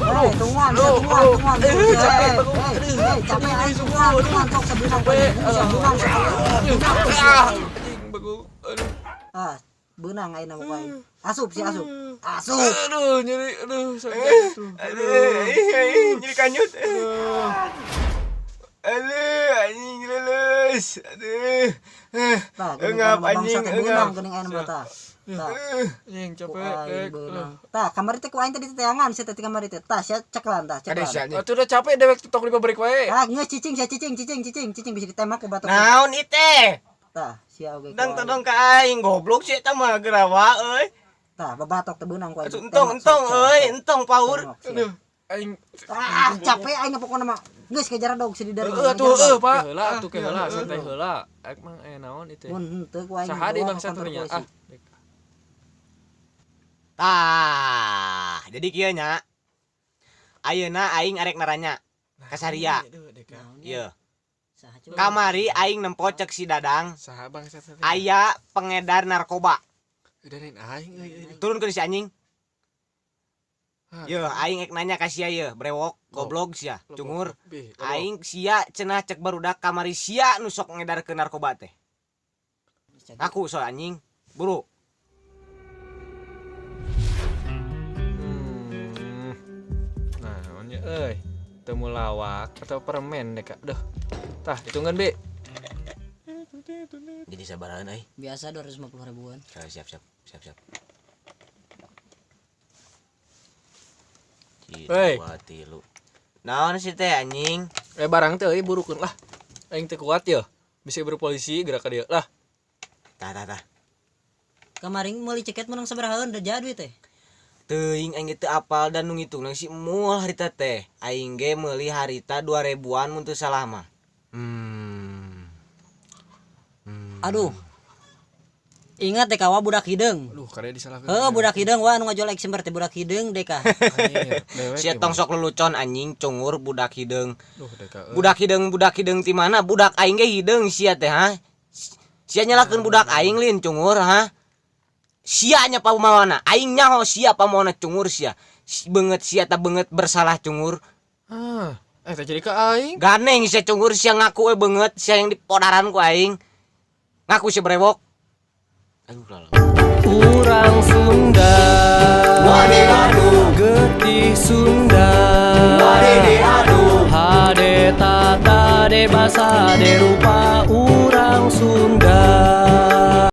Hei, tungguan, tungguan, tungguan. Capek, Bang. Capek aing tungguan, tungguan sok sabeunang. Sabeunang, Ah, anjing bagong. Aduh. Ah, beunang aing nama ku aing. Asup si asup. Asup. Aduh, nyeri. Aduh, sakit tuh. Aduh, ih, nyeri kanyut. Aduh, anjing lulus. Aduh. Tah, geuning Engap aing mah anjing, bangsa teh beunang engap. geuning aing mah tah. Tah. Anjing Ku capek. aing Dek. beunang. Tah, kamari teh ku aing tadi teteangan sia teh kamari teh. Tah, sia ceklan tah, Kade sia ceklan. anjing. Atuh udah capek dewek tong di pabrik wae. Ah, geus cicing sia cicing, cicing, cicing, cicing bisa ditembak ku batok. Naon ite? Tah, sia oge. ku Dang aing. todong ka aing goblok sih eta mah gerawa euy. Tah, babatok teh beunang ku aing. Atuh entong Tembak, entong sok, euy, sok. entong paur. Tembak, sia. Aduh, aing Ah, capek aing pokona mah. Geus kejar dog si di dari. Heeh atuh heueuh, Pak. Heula atuh ke heula, santai heula. Emang naon itu? Mun henteu ku aing. Saha di dibawa bangsa ke kantor teh nya? polisi. Ah. Tah, jadi kieu nya. Ayeuna aing arek naranya ka Saria. Aduh, deka. Naon nya? Ieu. Saha coba? Kamari aing nempo cek si Dadang Saha bangsa teh? aya pengedar narkoba. Udah lain aing euy. Euy. Turun ke si anjing. Ah. Ye, aing ek nanya ka sia ye, brewok, goblok sia, cungur. Bih, goblok. Aing sia cenah cek barudak kamari sia nu sok ngedarkeun narkoba teh. Ngaku so anjing. Buru. Nah, nya euy. Temu lawak atau permen deh, Kak. Duh. Tah, hitungan, Bi. Jadi sabarahan euy. Biasa 250 ribuan. Siap siap siap siap. Hei. Dua tilu. Naon sih teh anjing? Barang teh euy burukeun lah. Aing teu kuat ya. Bisa berpolisi gerak ka dieu lah. Tah tah tah. Kemarin meuli ceket menang sabaraha da jadi teh. Teuing aing ge teu apal dan nu ngitungna si Emul harita teh. Aing ge meuli harita 2000-an mun teu salah mah. Aduh. Ingat deh kawa budak hideung. Aduh, kada disalahkeun. Heuh budak hideung wah nu ngajual eksimber teh budak hideung deh kah. Anjir, dewek Sia ieu tong mah. sok lelucon anjing cungur budak hideung. Duh, deka euy. Budak hideung ti mana? Budak aing ge hideung sia teh ha. Sia nyalakeun budak aing lin cungur ha. Sia nya pamawana, aing nyaho sia pamawana cungur sia. Beungeut sia ta beungeut bersalah cungur. Ah, teh jadi ka aing. Ganeng sia cungur sia ngaku we beungeut sia yang dipodaran ku aing. Ngaku sia brewok. Aduh lala. Urang Sunda Getih Sunda Hade tata de basa de rupa urang Sunda.